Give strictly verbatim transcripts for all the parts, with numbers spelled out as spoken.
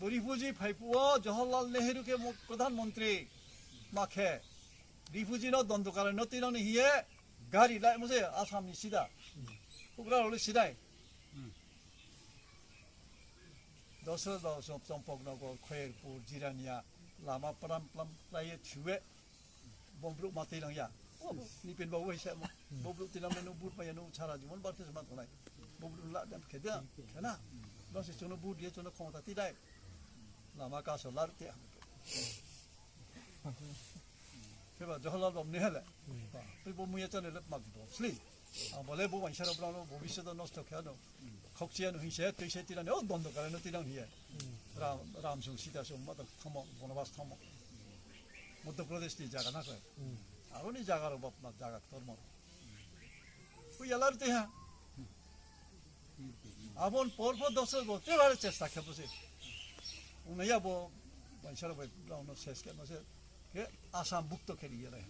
Refugee phaipuo Jawaharlal Nehru khe mo-, Pradhan Mantri ma khe. Refugee no dondo karai no tinani hiye gari lai mo se Assam ni sida. Kubra role sidai. Dosra dos Champaknagar, Khairpur, Jirania, lama pram pram lai thue. Bombruk ma twi lang ya. Oh, ni pen ba wai sa mo. Bombruk twi lang no but ma ya no chara jumon bar te ma tonai. Bombruk la dam khe da. Khana. Ba se chono but ye chono khonta ti dai. Lama ka so lar te. Khe ba Jawaharlal bam ne hele. Ba, twi bo muya chane le ma do sli. Ang bole bo waisa ro bla no bobisya do nosto khe no. Khokchiya no hinse twi se tira ne o dondo kare no tira hiye. Ram, Ram sung Sita sung ma to thamo, Bonobas thamo. Madhya Pradesh ni jaga na khe. Aro ni jaga ro bap na jaga ktor mo. Ku yalar te ha. Abon por por dos go te bare chesta khe bose. Unaya bo waisa ro bai no ses khe no se. Ke Assam bukto khe ni yare.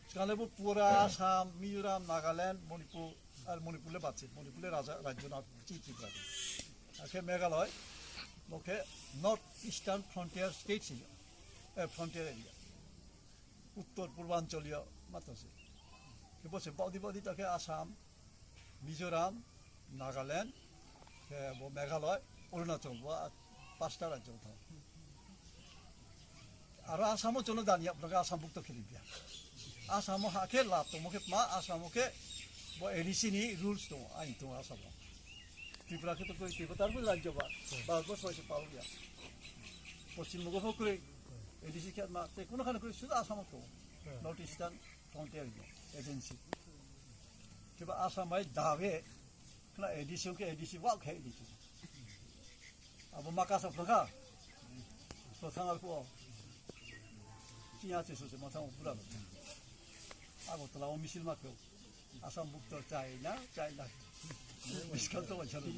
Swkangni bo pura Assam, Mizoram, Nagaland, Manipur, ar Manipur le bad se, Manipur le raja, rajyo na, chi Tripura. Akhe Meghalaya, bo khe North Eastern Frontier State si, eh, Frontier Area. Uttor Purbanchaliya matase. Khe bo se baudi baudi ta khe Assam, Mizoram, Nagaland, khe bo Meghalaya, Arunachal, bo a pasta rajyo thang. Aro Assam o chono dani yapna Assam bukto kheli dia. Assam o hakhe lab tongmo khe ma Assam o khe bo A D C ni rules tongo, ain tongo Assam o. Tripura khe to koi Tripura tar bo rajyo ba, ba bo soi se palu ya. Poschim Bongho pho koi A D C khe ma te kono khana koi suda Assam o tongo. North Eastern Frontier Agency. Kiba Assam bai dabe khna A D C ke A D C wa khe A D C. Abo makasa phaka. Sothang aku. Chiya che so se mathang pura. Agartala o misil ma khe. Assam bukto China, China. Biskang to wajalo.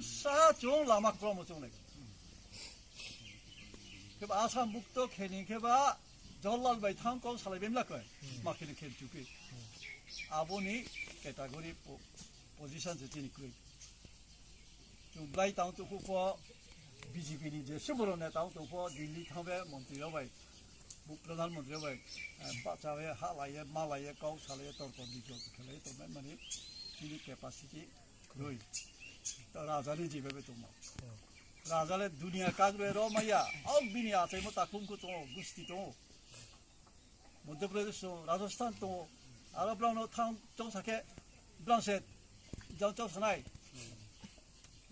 Sa chong lama kromo chong nai. Khe ba Assam bukto kheni khe ba Jawaharlal bai thang kok salai bemla koi. Ma kheni khe chuki. Aboni category po-, position se chini koi. Chwng belai tang tongkhu pho B J P ni je suboro neta wng tongkho Delhi thangbe montri rok bai, bu-, pradhan montri rok bai, eh, bachawi ha laiye, ma laiye, kok salaiye, torkor bitorkor khelaiye tongmani nini capacity rwi. To raja ni jibe be tongma. Raja le dunia kagre ro maya, ok bini achaimo takhum khe tongo, gusti tongo. Madhya Pradesh tongo, Rajasthan tongo, aro brang no thang chong sakhe, brang se jang chong sanai.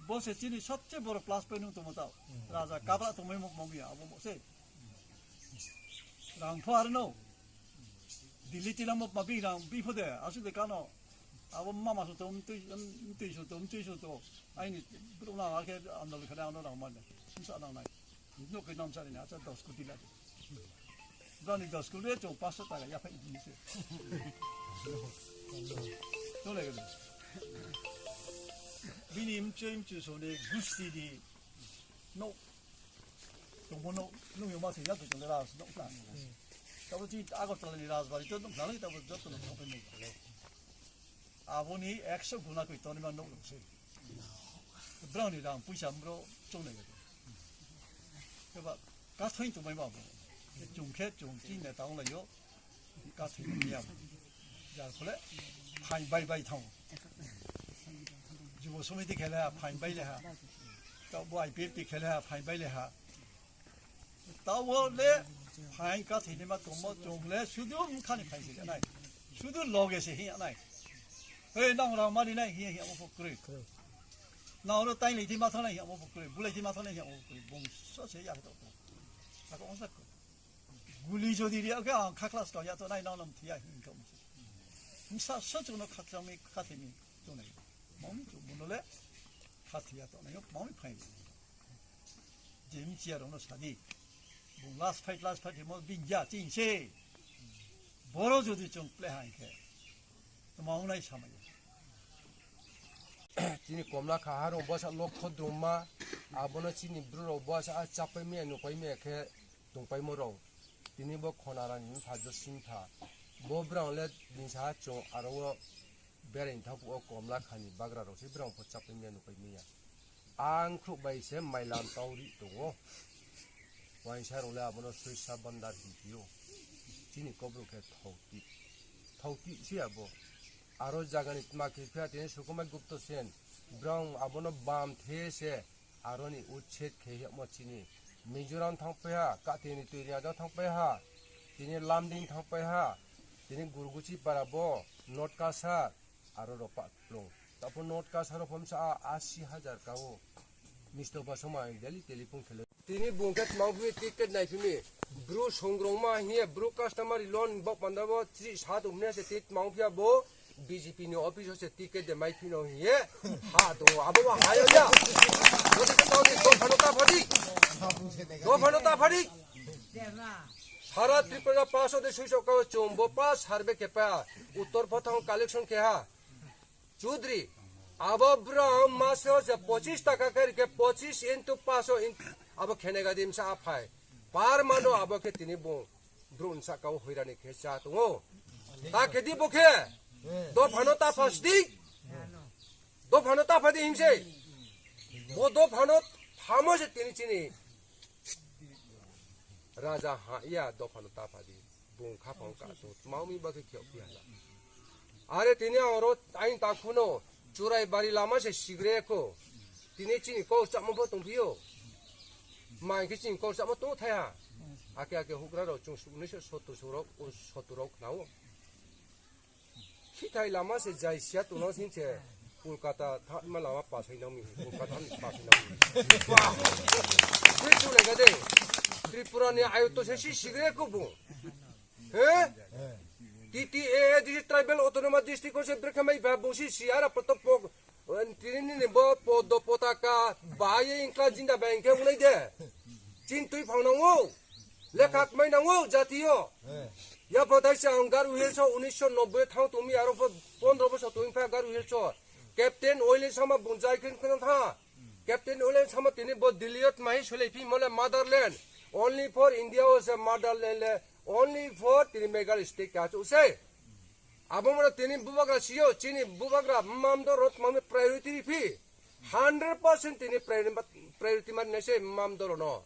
Bo se chini sobse boro plus point nung tongmo tao. Raja kabra tongmai mok mok ya, abo mo se. Rang pho aro no. Delhi tila mok ma bing rang bi pho de, asu de kano. Abo mama so to, mtui, mtui so to, mtui so to. Aini bro na akhe andal khade ano rang ma de. Sa nang nai. Nok ke nam sa ni acha dos koti la. Brani dos koti chong paso taka ya phai ni se. Chole gele. Bini mchoi mchoi sone gusti di. No. Tongbo no, no yo ma se ya to chole ras no plan. Tabo chi Agartala ni rajbari to no plan tabo joto no thang phai mo. Aboni ekso guna koi toni ma nok rok se. Brani rang puisa bro chongnai gado. Keba kathoi tongmai ma bo. Chung khe chung chi neta wng lai yo. Kathoi tong ya. Jar phole phain bai bai thang. Jubo somiti khele ha phain bai le ha. Tabo I P F T khele ha phain bai le ha. Tabo le phain kathoi ni ma tongmo chung le sudu mkhani phain se nai. Sudu loge se hiya nai. Hei, nang rang mani nai hiya hiya mo pokri. Nang ro tai lei thi ma thang nai hiya mo pokri. Bulai thi ma thang nai hiya mo pokri. Bong so se ya to. Ako onsa ko. Guli jodi ri ake ang kha class ka ya to nai nang nam thiya hin ka mo. Msa so chung no kha chang mi kha thi mi chung nai. Mong chung buno le kha thiya to nai mong phain. Jemi chair ono sadi. Bung last fight, last fight himo bingya ching se. Boro jodi chung play hai khe. Tamo unai samaya. Chini komla kha harung bwsa lok khodrumma. Abono chini bwrwrok bwsa a chapai maya nupai maya khe tongpaimo rok. Tini bo khonarani wngkha Josing tha. Bo bwrang le bini saha chung aro o Bereng thangphuk o komla khani bagra rok se bereng pho chapmaya nupai maya. Ang khruh bai se mailam tauri tongo. Waisa rok le abono suisa bandar hingpio. Chini kobrok khe thauti. Thauti se abo. Aro jagani tma khe phiya tini Sukumai Gupta Sen. Bereng abono bam the se. Aroni uchet khe yamo chini Mizoram thangpai ha, katini twi riajang thangpai ha, tini Lamding thangpai ha, tini Gurguchi para bo, North Kasa, aro ropa plung. Tapo North Kasa ro phomsa a asi hajar kao. Misto ba soma daily telephone khele. Tini bungke tmang phimi ticket nai phimi. Bru songrongma hiye, bru customer loan bok panda bo, tri sat umne se tit tmang phia bo. B J P ni office o se ticket de mai phino hiye. Ha to abo ba hayo ya. Bodi to ni do phano ta phadi. Do phano ta phadi. Sara Tripura paso de suiso ka chombo pa survey ke pa. Uttor phathang collection ke ha. Chudri. Abo bro maso je pochis taka ke ke pochis into paso in abo khene gadim sa aphai. Par mano abo ke tini bung. Drone saka o hoirani khe cha tongo. Ta khe di bo khe. Do phano ta phas di. Do phano ta phadi himse. Bo do phano phamo se tini chini. Raja ha ya do phano ta phadi. Bung kha phang ka to. Maumi ba khe kyo pia la. Are tini oro ain ta khuno. Churai bari lama se sigre ko. Tini chini kok chamo bo tongpio. Mai khe chini kok chamo to thaya. Ake ake hugra ro chung unis sottur surok, sottur rok nao. Khithai lama se jai sia tuno sin se. Kolkata tha ma lama pasai nami. Kolkata ni pasai nami. Wah. Khe chule gade. Tripura ni ayo to se si sigre ko bo. He? T T A A D C Tribal Autonomous District ko se brekhamai ba bosi si ara poto pok, tini ni bo podo potaka, baye inkla jinda ba inkhe unai de. Chin tui phang nango. Lekha kmai nango jatiyo. Ya photai se ang Garo Hills o unisho nobboi thang tumi aro pho pondro bosor tumi pha Garo Hills o. Captain Oile sama bunjai khin khin tha. Captain William sama tini bo Delhi o tmahi sulai phi mole motherland. Only for India o se motherland le. Only for tini Meghalaya state ka chu se. Abo mona tini bubagra siyo chini bubagra mamdo rot mami priority ri phi. Hundred percent tini priority mat-, priority mat nese mamdo ro no.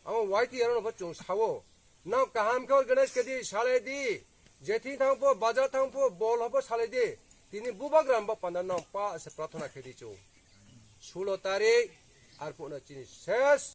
Amo Y T R no bo chung sawo. Nang kaham khe organize khe di, salai di. Jethi thang pho, bazar thang pho, bol hobo salai di. Tini bubagra bo panda nang pa se prarthana khe di chu. Sulo tarik, arphuh no chini ses,